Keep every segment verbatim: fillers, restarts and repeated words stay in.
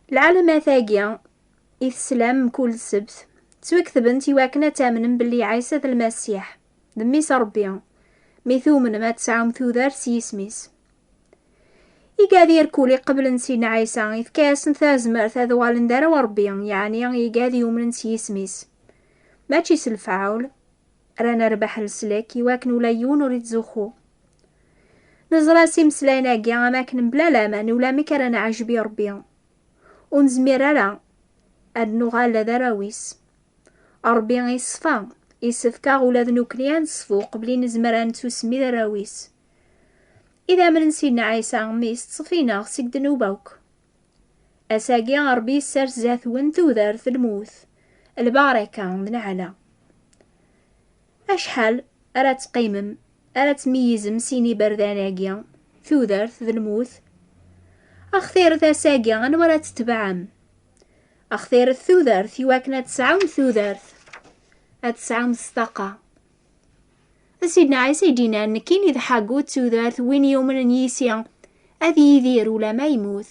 Lɛalamat-agi i teslam mkul ssebt, ttwaketbent i wakken ad tamnem belli Ɛisa d Lmasiḥ, d Mmi-s Ṛebbi. Mi tumnem, ad tesɛum tudert s yisem-is. Igad irkul iqeblen Sidna Ɛisa, ifka-yasen tazmert ad uɣalen d arraw n Ṛebbi, yeɛni igad yumnen s yisem-is, mačči s lefɛul, ara nerbeḥ leslak i wakken ula yiwen ur ittzuxxu. Neẓra s imeslayen-agi am akken mebla laman ulamek ara neɛjeb i Ṛebbi. Ur nezmir ara ad nuɣal d arraw-is. Ṛebbi iṣfa, isefk-aɣ ula d nekkni ad neṣfu qbel i nezmer ad nettusemmi d arraw-is. Idammen n Sidna Ɛisa, Mmi-s, ttṣeffin-aɣ seg ddnub akk. Ass-agi, Ṛebbi yessers zdat-wen tudert d lmut, lbaraka d nneɛla. Acḥal ara teqqimem, ara tmeyyzem sin iberdan-agi, tudert d lmut? Axtiret ass-agi, anwa ara tetebɛem? Axtiret tudert, i wakken ad tesɛum tudert, ad tesɛum s ṭṭaqa. D Sidna Ɛisa i d-yennan, nekkini d ḥagu d tudert, win yumnen yis-i ad yidir ulamma yemmut.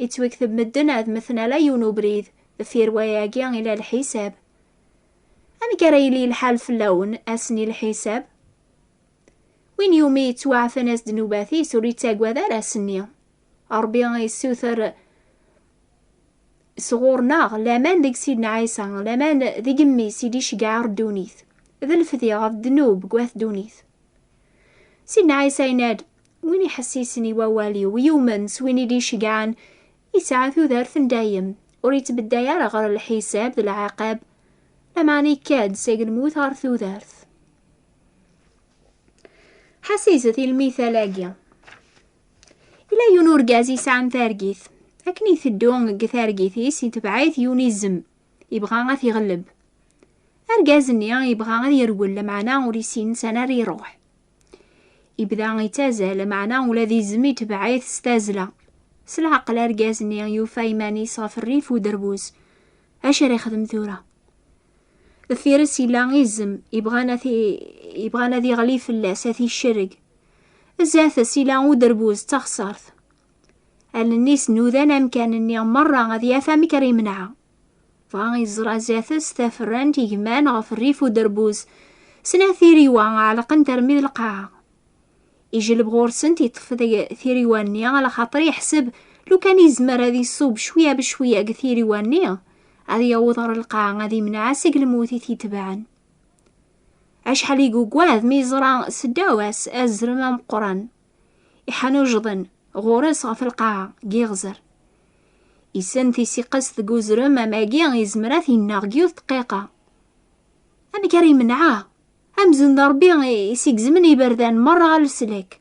Ittwakteb medden ad mmten ala yiwen ubrid, deffir wayagi ila lḥisab. Amek ara yili lḥal fell-awen ass-nni lḥisab? Win yumi yettwaɛfan as ddnubat-is ur yettagad ara ass-nni. Ṛebbi yessuter sɣur-neɣ laman deg Sidna Ɛisa, laman deg Mmi-s i d-iceggeɛ ar ddunit, d lefdi ɣef ddnub n wat ddunit. Sidna Ɛisa yenna-d, win iḥessisen i wawal-iw, yumen s win i d-iceggɛen, yesɛa tudert n dayem, ur yettbedday ara ɣer lḥisab d lɛaqab, lameɛna ikka-d seg lmut ɣer tudert. Ḥasizet i lmital-agi. Ila yiwen urgaz yesɛan targit. Akken iteddu deg targit-is, itbeɛ-it yiwen izem, ibɣa ad t-iɣelleb. Argaz-nni ibɣa ad yerwel, lameɛna ur yessin s anar iruḥ. Ibda ittazal, lameɛna ula d izem itbeɛ-it s tazzla. S leɛqel argaz-nni yufa iman-is ɣef rrif uderbuz. Acu ara yexdem tura? Deffir-s ila izem, ibɣan ad t-, ibɣan ad iɣli fell-as, ad t-icerreg. Zdat-s ila uderbuz d taɣsert. Allen-is nudan amkan-nni merra ad yaf amek ara imneɛ. Dɣa iẓra zdat-s taferrant igman ɣef rrif uderbuz, snat tiriwa ɛelqent armi d lqaɛa. Ijelb ɣur-sent, iṭṭef deg tiriwa-nni, alaxaṭer iḥseb lukan izmer ad iṣub cwiya becwiya deg tiriwa-nni, ad yaweḍ ɣer lqaɛa ad imneɛ seg lmut i t-itebɛen. Acḥal i yugad mi yeẓra seddaw-as azrem ameqqran iḥanujḍen ɣur-s ɣef lqaɛa n yiɣzer. Isent isiqqes deg uzrem am agi, izmer ad t-inneɣ deg yiwet dqiqa. Amek ara imneɛ? Amzun d Ṛebbi i s-igezmen iberdan merra ɣer leslak.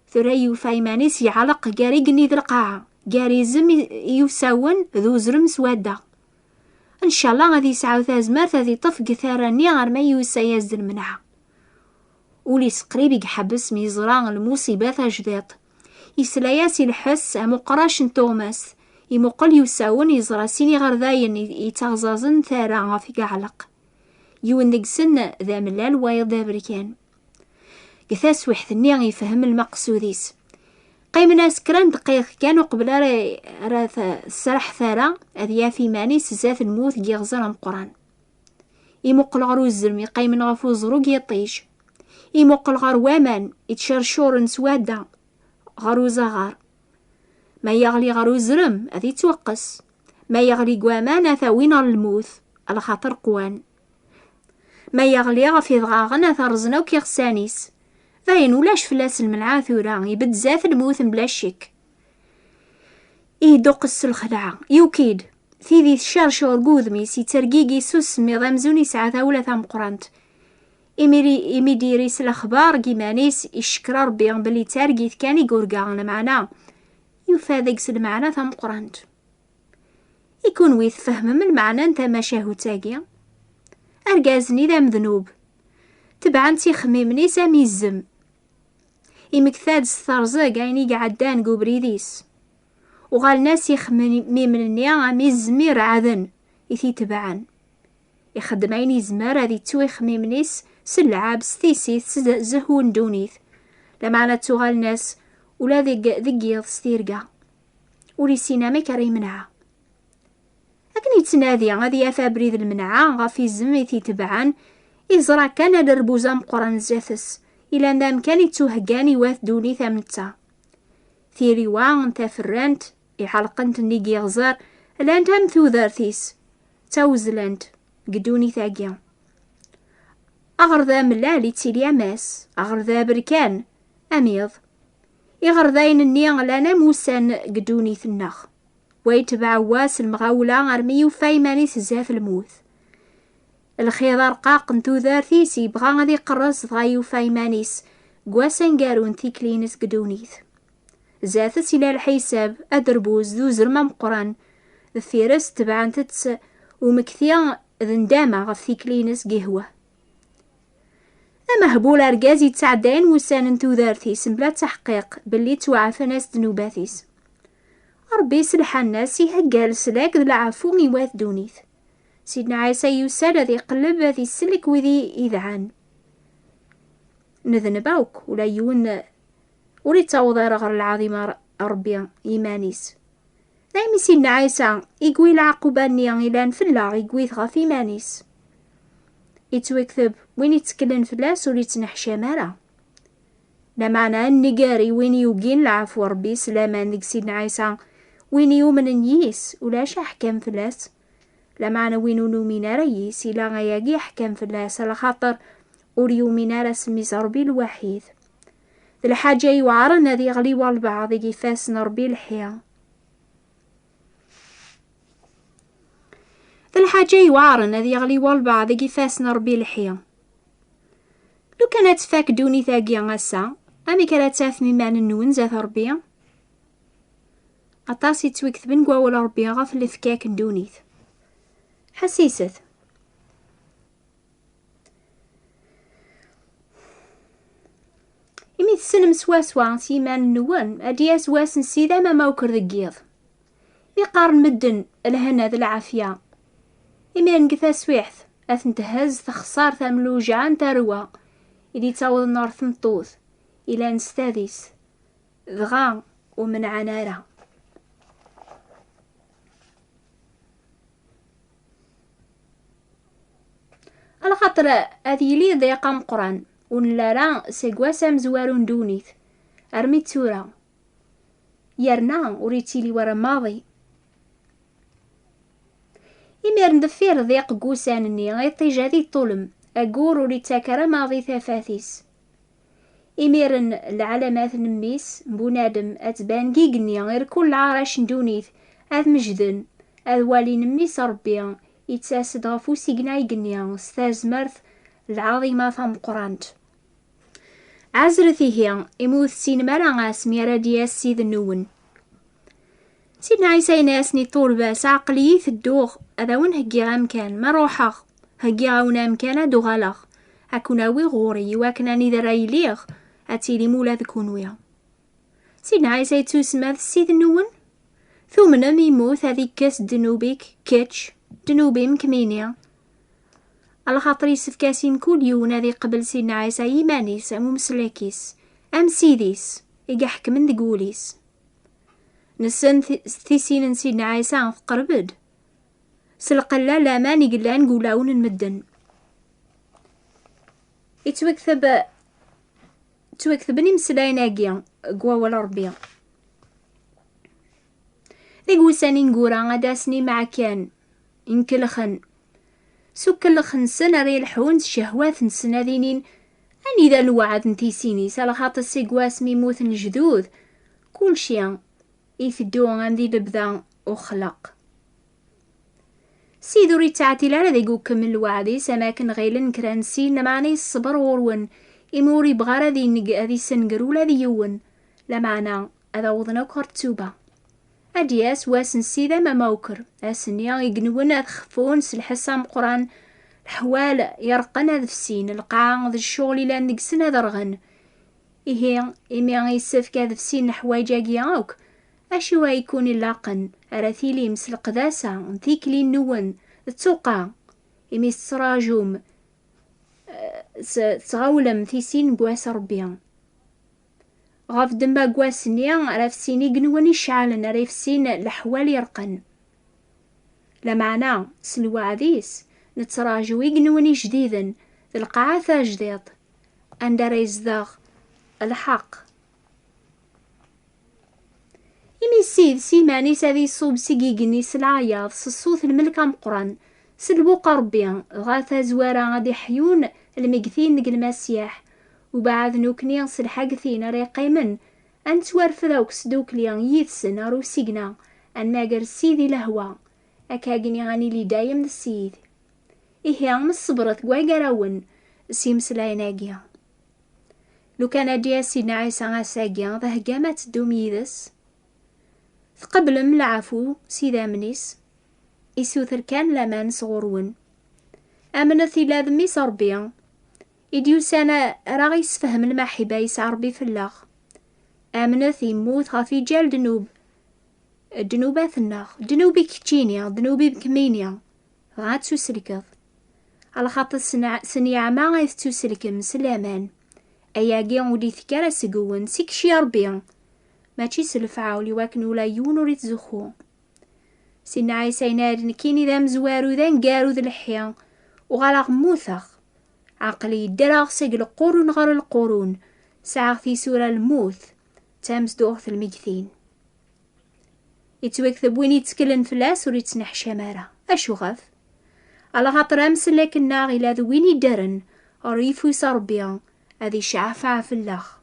Tura yufa iman-is yeɛleq gar igenni d lqaɛa, gar izem i, i usawen d uzrem s wadda. Ncallah ad yesɛu tazmert ad iṭṭef deg tara-nni arma yusa-yas-d lmenɛa. Ul-is qrib i iḥebbes mi yeẓra lmuṣiba tajdiṭ. Yesla-yas i lḥess am uqrac n tuɣmast. Imuqel i usawen, yeẓra sin iɣerdayen i, yettaɣzaẓen tara ɣef yeɛleq. Yiwen deg-sen d amellal, wayeḍ d aberkan. Deg taswiḥt-nni yefhem lmeqsud-is. Qqimen-as kra n ddqiq kan uqbel ara, ara t-, tserreḥ tara ad yaf iman-is zdat lmut n yiɣzer ameqqran. Imuqel ɣer uzrem iqqimen ɣef uẓru n yiṭij. Imuqel ɣer waman ittcercuren s wadda ɣer uzaɣar. Ma yeɣli ɣer uzrem, ad ittwaqqes. Ma yeɣli deg waman, ad t-awin ɣer lmut, lxaṭer qwan. Ma yeɣli ɣef idɣaɣen, ad t-rẓen akk iɣsan-is. Dayen, ulac fell-as lmenɛa tura, ibedd zdat lmut mebla ccek. Iduqqes s lxelɛa, yuki-d. Tidi tcercur deg wudem-is, yettergigi s usemmiḍ amzun yesɛa tawla tameqqrant. Imir-, imi d-yiri s lexbar deg iman-is, icekkeṛ Ṛebbi belli d targit kan i yurga, lameɛna yufa deg-s lmeɛna tameqqrant. I kunwi tfehmem lmeɛna n tamacahut-agi? Argaz-nni d amednub. Tebɛen-t ixemmimen-is am izem. Imekta-d s terẓeg ayen i iɛeddan deg ubrid-is. Uɣalen-as ixemmimen-nni am izem ireɛden i t-itebɛen. Ixeddem ayen yezmer ad ittu ixemmimen-is s lleɛb, s tissit, s z-, zehhu n ddunit. Lameɛna ttuɣalen-as ula deg, deg yiḍ s tirga. ur issin amek ara imenɛa. Akken yettnadi ad yaf abrid lmenɛa ɣef izem i t-itebɛen, iẓra kan alerbuz ameqqran zdat-s, ilan d amkan ittuheggan i wat ddunit am netta. Tiriwa n taferrant iɛelqent nnig yiɣzer llant am tudert-is, ttawezlant deg ddunit-agi. Aɣerda amellal ittili am ass, aɣerda aberkan am iḍ. Iɣerdayen-nni llan am wussan deg ddunit-nneɣ. Wa yetbeɛ wa s lemɣawla armi yufa iman-is zdat lmut. Lxiḍ arqaq n tudert-is yebɣa ad iqerres, dɣa yufa iman-is deg wass aneggaru n tikli-ines deg ddunit. Zdat-s ila lḥisab, aderbuz d uzrem ameqqran. Deffir-s tebɛent-tt umekti d ndama ɣef tikli-ines deg ihwa. Amehbul argaz yettɛeddayen wussan n tudert-is mebla taḥqiq belli ttwaɛfan-as ddnubat-is. Ṛebbi s lḥanna-s ihegga leslak d lɛafu i wat ddunit. Sidna Ɛisa yusa-d ad iqelleb ad isellek wid i idɛan. Nedneb akk, ula yiwen ur ittaweḍ ara ɣer lɛaḍima n Ṛebbi iman-is. Daymi Sidna Ɛisa igwi leɛquba-nni ilan fell-aɣ, igwi-t ɣef iman-is. Ittwekteb, win itteklen fell-as ur ittneḥcam ara. Lameɛna nnger i win yugin leɛfu Ṛebbi s laman deg Sidna Ɛisa, win yumnen yis, ulac aḥkam fell-as. Lameɛna win ur numin ara yis, ila ayagi aḥkam fell-as, alaxaṭer ur yumin ara s mmi-s Ṛebbi lwaḥid. D lḥaǧa iweɛṛen ad yeɣli walbeɛḍ deg ifassen n Ṛebbi lḥi. D lḥaǧa iweɛṛen ad yeɣli walbeɛḍ deg ifassen n Ṛebbi lḥi. Lukan ad tfak ddunit-agi ass-a, amek ara tafem iman-nwen zdat Ṛebbi? Aṭas i ttwiketben deg wawal Ṛebbi ɣef lefkak n ddunit. Ḥessiset. Imi tessnem swaswa s yiman-nwen, ad d-yas wass n ssid amama uker deg yiḍ. Mi qqaren medden lehna d lɛafya, imiren deg taswiḥt ad ten-thezz texṣart am lujaɛ n tarwa i d-ittawḍen ɣer tmeṭṭut ilan s tadist, dɣa ur menɛen ara. Alaxaṭer ad yili ḍiq ameqqran ur nelli ara seg wass amezwaru n ddunit armi d tura, yerna ur yettili wara maḍi. Imiren deffir ḍiq n wussan-nni, iṭij ad iṭṭulem, aggur ur ittak ara maḍi tafat-is. Imiren lɛalamat n mmi-s n bunadem ad tban deg igenni, irkul lɛarac n ddunit ad mejden, ad walin mmi-s Ṛebbi ittas-d ɣef usigna igenni s tazmert lɛaḍima tameqqrant. Ɛezret ihi, imi ur tessinem ara asmi ara d-yas Ssid-nwen. Sidna Ɛisa yenna-yasen i ṭṭulba-s: "Aql-iyi tedduɣ ad awen-heggiɣ amkan, ma ruḥeɣ, heggiɣ-awen amkan, ad d-uɣaleɣ, ad ken-awiɣ ɣur-i, iwakken anida ara iliɣ, ad tilim ula d kunwi." Sidna Ɛisa yettusem: "D Ssid-nwen? Tumnem immut ad ikkes ddnub-ik kečč, ddnub-im kemmini?" Alaxaṭer yessefk-as i mkul yiwen ad iqbel Sidna Ɛisa i yiman-is am umeslak-is, am Ssid-is i iḥekmen deg wul-is. Nessen ti-, tisin n Sidna Ɛisa teqreb-d. S lqella laman i yellan deg wulawen n medden. Yettwakteb, ttwaketben imeslayen-agi deg wawal Ṛebbi. Deg wussan ineggura ad d-asen imeɛkan, inkelxen. S ukellex-nsen ara ileḥḥun s ccehwat-nsen ad inin: "Anida lweɛd n tisin-is, alaxaṭer seg wasmi mmuten lejdud, kulci iteddu am di lebda uxlaq." Ssid ur yettɛeṭṭil ara deg ukemmel lweɛd-is, am akken ɣilen kra n sin, lameɛna yesseber ɣur-wen, imi ur yebɣi ara ad ineg-, ad isenger ula d yiwen, lameɛna ad awḍen akk ɣer ttuba. Ad d-yas wass n Ssid amama uker, ass-nni igenwen ad xeffun s lḥess ameqqran, leḥwal yerqen ad fsin, lqaɛa d ccɣel ilan deg-sen ad rɣen. Ihi, imi yessefk ad fsin leḥwayeǧ-agi akk, acu ay kun ilaqen ara tilim s leqdasa n tikli-nwen d tuqqa, imi tettrajum, eh, s-, tettɣawlem tisin n wass Ṛebbi? Ɣef ddemma n wass-nni ara fsin igenwen iceɛlen, ara ifsin leḥwal irqen. Lameɛna, s lweɛd-is, nettraǧu igenwen ijdiden d lqaɛa tajdiṭ, anda ara yezdeɣ lḥeqq. Imi Ssid s iman-is ad iṣub seg igenni s leɛyaḍ, s ṣṣut n lmelk ameqqran, s lbuq n Ṛebbi, dɣa tazwara ad iḥyun lmegtin deg Lmasiḥ, ubeɛd nukni s lḥagtin ara yeqqimen, ad nettwarfed akk s tdukli yid-sen ɣer usigna, ad nmager Ssid i lehwa, akka agni ad nili dayem d Ssid. Ihi, mṣebret deg wagarawen s imeslayen-agi. Lukan ad d-yas Sidna Ɛisa ass-agi, theggam ad teddum yid-s? Tqeblem leɛfu s idammen-is? Isuter kan laman sɣur-wen. Amnet illa d Mmi-s Ṛebbi, i d-yusan a-, ara ɣ-yessefhem lmaḥibba yesɛa Ṛebbi fell-aɣ. Amnet immut ɣef iǧal ddnub, ddnubat-nneɣ, ddnub i keččini, ddnub i kemmini, dɣa ad tuselkeḍ. Alaxaṭer s n-, s nneɛma ay tettuselkem s laman. Ayagi ur d-itekki ara seg-wen, seg-k i Ṛebbi, mačči s lefɛul, iwakken ula yiwen ur ittzuxxu. Sidna Ɛisa yenna-d, nekkini d amezwaru, d aneggaru, d lḥi, uɣaleɣ mmuteɣ. Aql-i ddreɣ seg lqurun ɣer lqurun, sɛiɣ tisura lmut, d tamezduɣt lmegtin. Yettwakteb win yetteklen fell-as ur yettneḥcam ara. Acuɣef? Alaxaṭer amsellek-nneɣ ila d win iddren ɣer yifus Ṛebbi, ad iceɛfeɛ fell-aɣ.